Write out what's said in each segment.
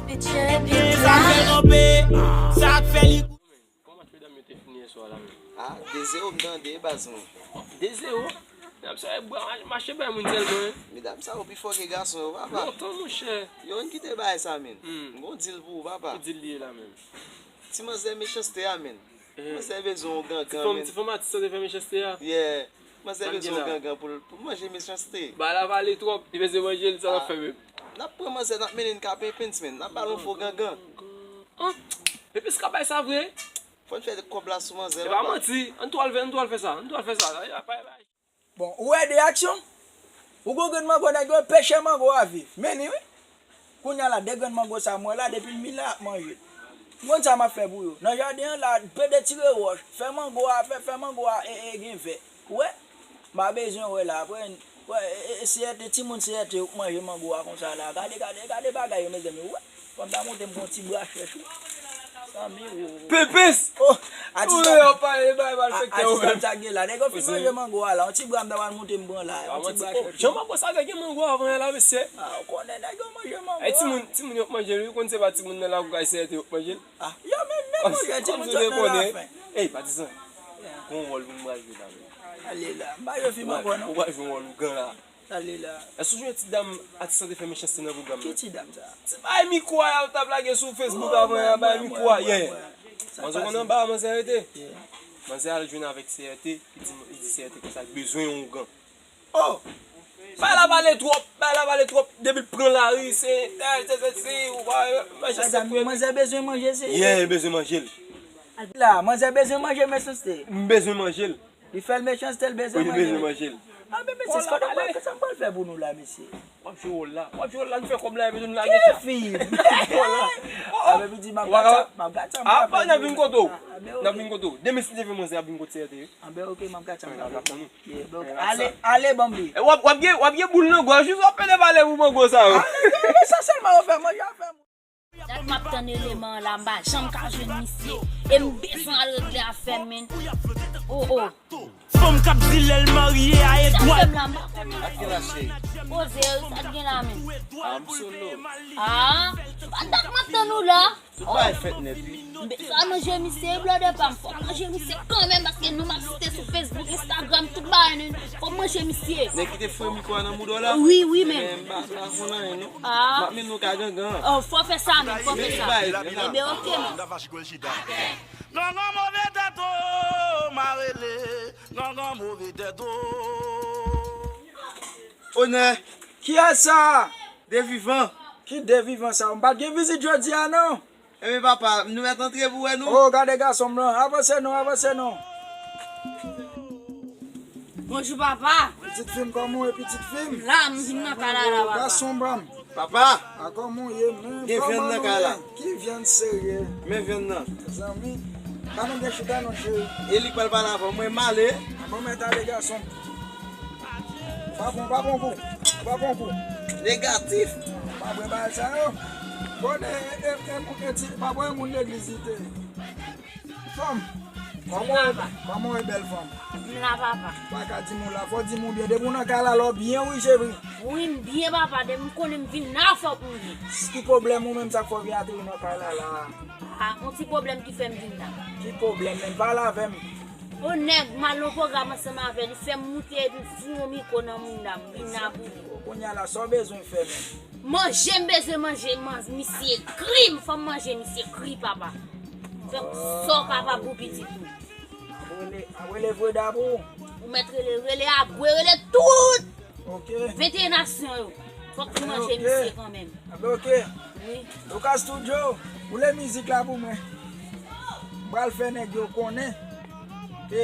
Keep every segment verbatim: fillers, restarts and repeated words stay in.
Sa k fè kanpe, sa k fè li. Kòman match medam yo te fini yè swa la menm? Ah, de zewo m tande baz mwen. De zewo? Medam sa yo bra mache bay moun sèlman, hein. Medam sa yo pi fò ke gason yo, papa. Lontan, monchè. Yo vin kite bagay sa, men. Hmm. M gon dil pou ou, papa. Ki dil li ye la menm? Ti manzè mechanste a, men. Eh. Manzè bezwen yon gangan, men. Ti fanm, ti fanm atis sa te fè mechanste a? Yeah. Manzè bezwen yon gangan pou l, pou l manje mechanste. Bagay la vale twòp, li bezwen manje l, sa l ap fè menm? N ap pran manzè, n ap mennen l ka Penpens, men. N ap ba l yon fo gangan. Ah, Penpens ka bay sa vre? Fò n fè kòb la sou manzè, papa. E pa manti, ann tou al fè, ann tou al fè sa, ann tou al fè sa. Bon, ou wè de aksyon? Ou gon grenn mango, nèg yo pèche mango a viv. Men li, wi. Kounye a la, de grenn mango sa, mwen la, depi m vin la, ap manje. M konn sa m ap fè pou yo. Nan jaden an la, pede tire wòch, fè mango a, fè, fè mango a, e, e, gen vè. Ou wè? M pa bezwen wè la. Apre, wè, e, e, se ete, timoun se ete yo k manje mango a konsa la. Gade, gade, gade bagay yo, mezanmi, ou wè? Fò m ta monte m pran ti bra chèch, wi. Zanmi, o. Pepes! Oh, atis pa, yo pale bay malfektè, atis pa sa gen la. Nèg yo fin manje mango a la. Yon ti bra m ta pral monte m pran la. Yon ti bra chèch. Jan mango sa te gen mango avan la, mesye. Ah, ou konnen nèg yo manje mango a. Ay, timoun, timoun yo k manje l, wi, ou konn se pa timoun nan lakou kay se ete yo k manje l. Ah, yo menm, menm manje, timoun sot nan lafen. Ey, patizan. Gon wòl pou m pral jwe la, men. Ale la. M pa jwe fim ankò, non. Ou pral jwe yon wòl ougan la. Sa li la. Èske w sonje ti dam atis lan te fè mechanste nan pwogram nan? Ki ti dam sa? Ti bay mikwo a, y ap t ap lage sou Facebook avan, y a bay mikwo a, yeah. Manzè konn anba a manzè rete. Manzè al jwenn avèk C R T, li di, li di C R T konsa, li bezwen yon ougan. Oh! Bay la pale twòp, bay la pale twòp, depi l pran lari, se entèl, se sesi, ou pa, mechanste. Manzè bezwen manje, se. Yeah, li bezwen manje l. La, manzè bezwen manje, mechanste. M bezwen manje l. Li fè l mechanste, l bezwen manje. Wi, li bezwen manje l. Ah, men mesye, sa m pral fè pou nou la, mesye? W ap jwe wòl la. W ap jwe wòl la, nou fè kòb la, epi nou lage sa. Ki fim? Ah, men piti, m ap gad sa, m ap gad sa, m ap gad sa. N ap vin kote w. N ap vin kote w. Demen si Dye vle, manzè ap vin kote C R T, wi. Ah, ben, ok, m ap gad sa, m ap gad sa. Ale, ale, Bambi. E w ap, w ap gen, w ap gen boul nan gòj, jis w ap pede pale pou mango sa yo. Ale, men sa sèlman yo fè manje, yo fè. Dat m ap tann eleman an la, m pa janm ka jwenn misye. E m bezwen al regle afè m, men. Oh, oh. Fanm k ap di lè l marye a etwal. Sa fè m la, m pa konn. Ak ki la, cheri? Poze, sa k gen la, men? Ah, m solo. Ah, pa dat m ap tann ou la. Tout bagay fèt nèt, wi. M bezwen al manje misye, blòdè pa m. Fò m manje misye kanmenm, paske non m ap site sou Facebook, Instagram, tout bagay, non. Fò m manje misye. Nèg ki te foure mikwo a nan mouda w la? Wi, wi, men. Men m pa, pa konn anyen, non. Ah. M ap mennen w ka gangan. Oh, fò fè sa menm, fò fè sa. Ebyen, ok, men. Gangan move tèt o, m a rele. Gangan move tèt o. Onè. Kiyès sa? De vivan. Ki de vivan sa? M pa t gen vizit jodi a, non. Ebyen, papa, nou mèt antre pou wè nou. Oh, gade gason m lan. Avanse non, avanse non. Bonjou, papa. Pitit fi m, kòman w ye, pitit fi m? La, m vin nan kay la, la, papa. Gason m, papa. Papa. A, kòman w ye menm? Gen vyann nan kay la. Ki vyann serye? Men vyann nan. Zanmi, pa nan gen chita non, cheri. E li k pral pale avè w, mwen m ale. A, bon, mèt ale, gason m. Pa pran, pa pran kou. Pa pran kou. Negatif. Pa bwè bagay sa yo. Bon, e, e, e, e, ti, pa bwè moun legliz li te. Fanm. Kòman w ye, kòman w ye, bèl fanm? M la, papa. Pa ka di m w la, fò di m w byen. Depi w nan kay la, la w byen, wi, cheri. Wi, m byen, papa. Depi m konnen m vin la, fòk m byen. Ki pwoblèm ou menm, sa k fè w vin ateri nan kay la, la? A, yon ti pwoblèm ki fè m vin la. Ki pwoblèm menm? Pale avè m. Yon nèg m al nan pwogram ansanm avè l, li fè m moute epi l foure yon mikwo nan mouda m, m vin la pou li. Kounye a la, sa w bezwen fè menm? Manje, m bezwen manje, man, misye kri m, fò m manje misye kri, papa. Fè m sa w kapab pou pitit ou. Ap rele, ap rele Freda pou ou. Ou mèt rele, rele Agwe, rele tout. Ok. Venteyen nasyon yo. Fòk nou manje misye kanmenm. Abe, ok. Wi. Lucas Studio, boule mizik la pou mwen. M pral fè nèg yo konnen ke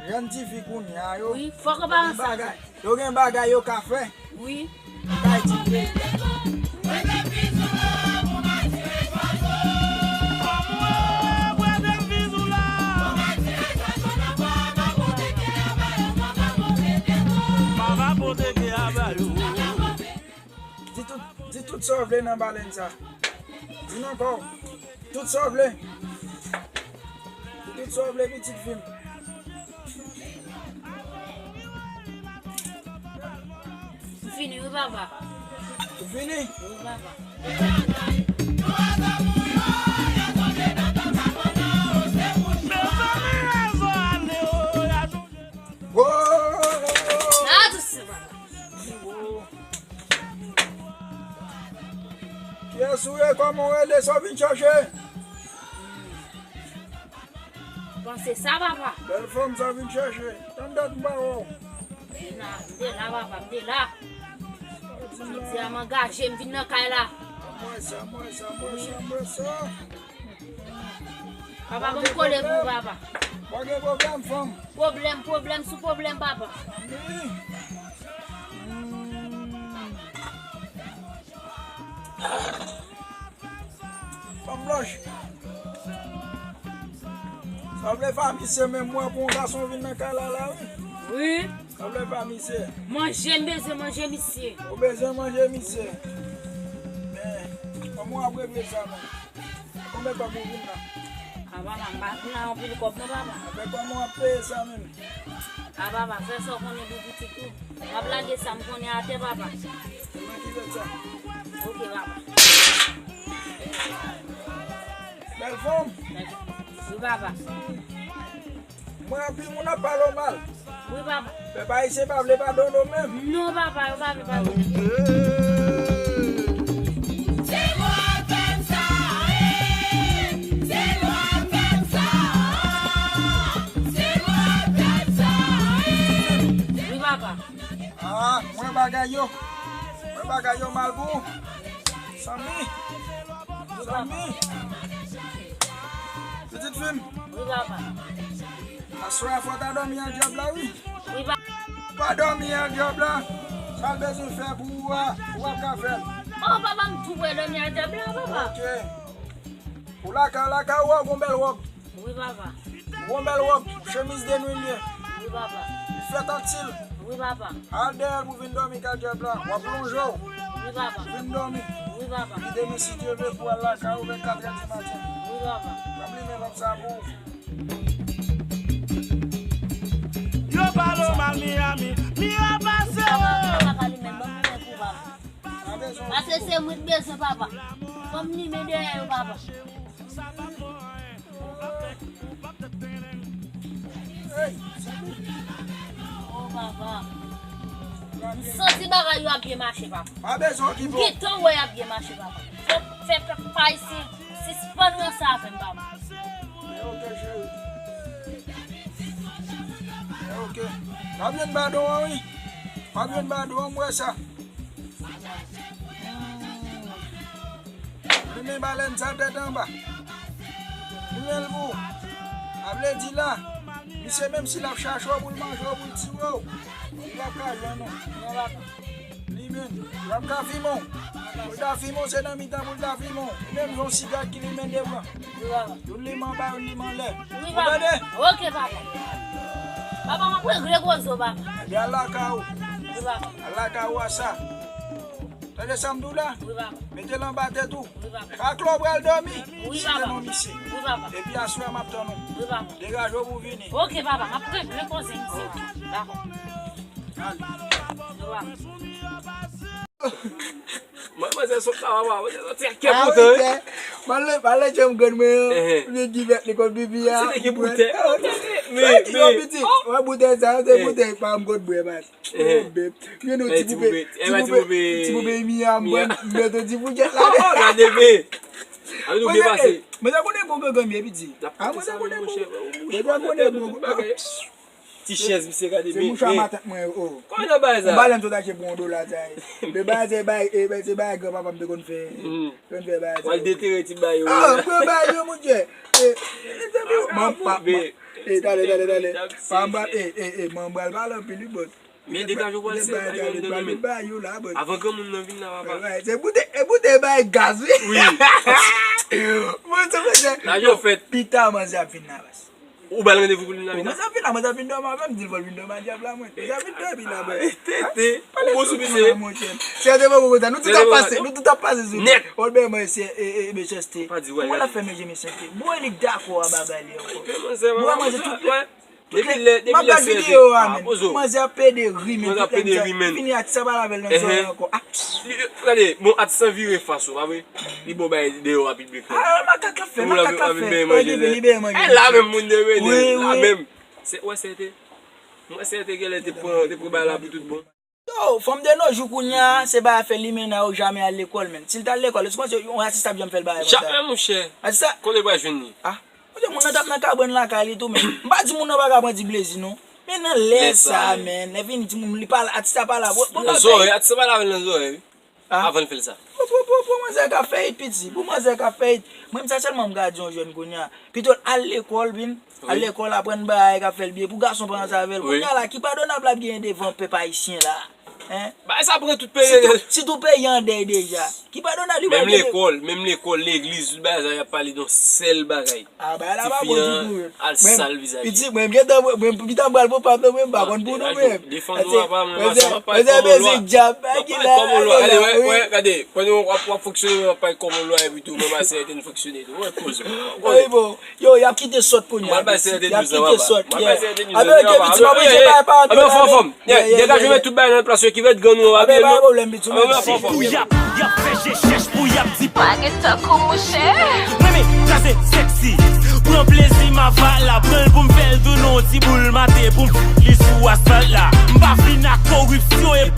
jèn tifi kounye a yo, wi, fòk yo pa gen bagay. Yo gen bagay yo ka fè. Wi. Kay di. Di tout, di tout sa w vle nan balèn sa. Di nan kò w. Tout sa w vle. Di tout sa w vle, pitit fi m. M fini wi, papa. Ou fini? Wi, papa. Yes, ou ye, kòman w rele, sa w vin chache? Bon, se sa, papa. Bèl fanm, sa w vin chache. Tann dat m pa wè w. M la, m te la, papa, m te la. Jodi a m angaje, m vin nan kay la. Mwen sa, mwen sa, mwen sa, mwen sa. Papa, ban m kole pou ou, papa. Pa gen pwoblèm, fanm. Pwoblèm, pwoblèm sou pwoblèm, papa. Wi. Hmm. Fanm blanch. Sa vle pa misye menm mwen pou yon gason vin nan kay la, la, wi. Wi. Sa vle pa misye. Manje, m bezwen manje misye. Ou bezwen manje misye. Men, kòman w ap regle sa, menm? Konbyen kòb ou vin la? A, papa, m pa vin la anpil kòb, non, papa. Enben, kòman w ap peye sa, menm? A, papa, fè sa w konnen pou pitit ou. M ap lage sa m konnen atè, papa. Mwen ki fè sa. Ok, papa. Bèl fanm. Wi, papa. Mwen anpil moun ap pale w mal. Wi, papa. Pèp ayisyen pa vle padone w menm. Non, papa, yo pa vle padone m. Se mwen fè sa, eh. Se mwen fè sa, oh. Se mwen fè sa, eh. Wi, papa. Ah, mwen bagay yo. Mwen bagay yo mal pou ou. Sanmi. Sanmi. Pitit fi m. Wi, papa. Aswè a fò w ta dòmi ak dyab la, wi. Wi, papa. Pa dòmi ak dyab la. Sa l bezwen fè pou ou a, ou p ap ka fè l. Oh, papa, m tou prè dòmi ak dyab la, papa. Ok. Ou lakay, lakay ou a gon bèl wòb. Wi, papa. Gon bèl wòb, chemiz de nwi l ye. Wi, papa. Li fèt an til. Wi, papa. Al dèyè l pou vin dòmi kay dyab la. W ap lonje w. Wi, papa. Vin dòmi. Wi, papa. Li demen, si Dye vle, pou al lakay ou vennkat è di maten. Wi, papa. W ap limen lòp sa pou ou. Yo pale w mal Miami, mi a pase w. Papa, papa, limen, ban m limen pou papa. Pase se mwen k bezwen, papa. Ban m limen dèyè yo, papa. Oh, papa. M santi bagay yo ap byen mache, papa. Pa bezwen okipe w. M gentan wè y ap byen mache, papa. Fè, fè, fè pa isi, sispann ranse avè m, papa. Men ok, cheri. Men ok. W ap jwenn badon an, wi. W ap jwenn badon an, m wè sa. Limen balèn sa tèt anba. Limen l pou ou. A vle di la, misye menm si l ap chache w pou l manje w, pou l tiye w, li p ap ka jwenn ou. Li menm, li p ap ka fimen w. Pou l ta fimen w, se nan mitan pou l ta fimen w. Li menm se yon siga ki limen devan. Youn limen anba, youn limen anlè. Ou tande? Ok, papa. Papa, m ap regle koze w, papa. Ebyen, al lakay ou. Wi, papa. Al lakay ou a sa. Tande sa m di w la? Wi, papa. Mete l anba tèt ou. Wi, papa. Chak lè w pral dòmi, site non misye. Wi, papa. Epi aswè a m ap tann ou. Wi, papa. Degaje w pou w vini. Ok, papa, m ap regle koze misye. Ok. Dakò. Ale. Wi, papa. Mwen, manzè sot la, papa, manzè sot la, kè pote, wi. Pale, pale, janm grann mwen an. Ehe. Vye givèt li konn pipi a. Se te ki pote. Sa ki yon piti. Wè boutèy sa, se boutèy pa m konn bwè, baz. Ehe. Oh, babe. Gen yon ti poupè, ti poupè, ti poupè Miya, m pran, m mete yon ti poupè la. Oh, gade, be. Ann nou byen pase. Mwen ta konnen bon gangan, byen piti. A, mwen ta konnen bon. Mwen ta konnen bon. Ti chèz, misye gade, se mouchwa matant mwen yo. Kòman nan bagay sa? Yon balèn sot achte pou yon dola sa ye. Men bagay sa, se bagay, e, se bagay granpapa m te konn fè. Te konn fè bagay sa. W al detere ti bagay yo. Ah, m pran bagay yo, monchè. E, e, e, tande, tande, tande. Pa m pral, e, e, e, m pral pale anpil, wi, bòs. Men degaje w pral sèt a yo anndan men. Avan granmoun nan vin la, papa. Se boutèy, e boutèy bay gaz, wi. Wi. Mwen, se mwen, lajan fèt. Pita manzè ap vin la, baz. Ou ba l randevou pou l vin la pita? Manzè ap vin la, manzè ap vin dòmi avè m, di l fò l vin dòmi ak dyab la, mwen. Manzè ap vin dòmi la, baz. Tete, ou bon sou misye. Sèten mwen konn sa, nou tout ap pase, nou tout ap pase sou li. Nèt. Olbè mwen se, e, e, mechanste. Pa di w, gade. Mwen la fè mechanste. Mwen li dakò a bagay li ankò. Mwen manzè tout. Depi lè, depi lè sèten, pa poze w. Manzè ap pede ri, men tout lè misye fini atis sa pa lavel nan zòrèy ankò. Ah. Gade, bon, atis lan vire fas ou, pa vre? Li bon bay deyò a piblik lan. Ah, makak la fè, makak la fè. Li benyen manje. Li benyen manje. E la menm moun te rele, la menm. Wè sèten. Mwen sèten genlè te pran, te pran bay la pou tout bon. Yo, fanm de no jou kounye a, se bagay afè limena yo, jamè al lekòl, menn. Si l t al lekòl, èske w panse yon atis t ap janm fè l bagay konsa? Jamè, monchè. Atis la? Kote l pral jwenn li? Ah, monchè, moun nan t ap nan kabann lakay li tou, menn. M pa di moun nan pa ka pran ti plezi, non. Men nan lè sa, menn, lè fini timoun, li pa, atis la pa la. Nan zòrèy, atis la pa la nan zòrèy, wi. Ah. Avan l fè l sa. Pou, pou, pou, pou manzè ka fè it, piti. Pou manzè ka fè it. Mwen, sa sèlman m ka di yon jèn kounye a. Pito l al lekòl, vin. Al lekòl, aprann bagay k ap fè l byen. Pou gason pa ansanm avè l. Kounye a la, ki padonab l ap genyen devan pèp ayisyen la? Hein? Bagay sa pran tout peyi. Sitou, sitou peyi an dèy deja. Ki padonab li pral genyen? Menm lekòl, menm lekòl, legliz, tout bagay sa, y ap pale de yon sèl bagay. Ah, bagay la pa bon ditou. Al sal vizaj. Piti, mwen, m gentan, mwen, pita m pral pou pam nan, mwen, m pa konn pou nou, mwen. Defann nou apa, mwen, mwen, mwen, mwen, mwen, mwen, djab, bagay la, gade, wè, wè, gade, pandan w ap, w ap fonksyone, mwen, m ap pale kòm yon lwa, epi tou, mwen, m ap eseye fonksyone tou. Wè, koze. Wi, bon. Yo, y ap kite sòt kounye a, piti. Y ap kite sòt, yeah. Ameriken, piti, pa bezwen bay pa antre nan. Degaje, met tout bagay nan plas yo, ki vèt, grann nou, pa bliye non. Pa pwoblèm, piti. Pou y ap, y ap fè je chèch, pou y ap di pa gen tankou mouche. Mwen, men, sa se sexy. Pran plezi, m ava la, pran l pou m fè l tou, non, ti boul mate, pou m li sou asfalt la. M pa vin ak koripsyon, e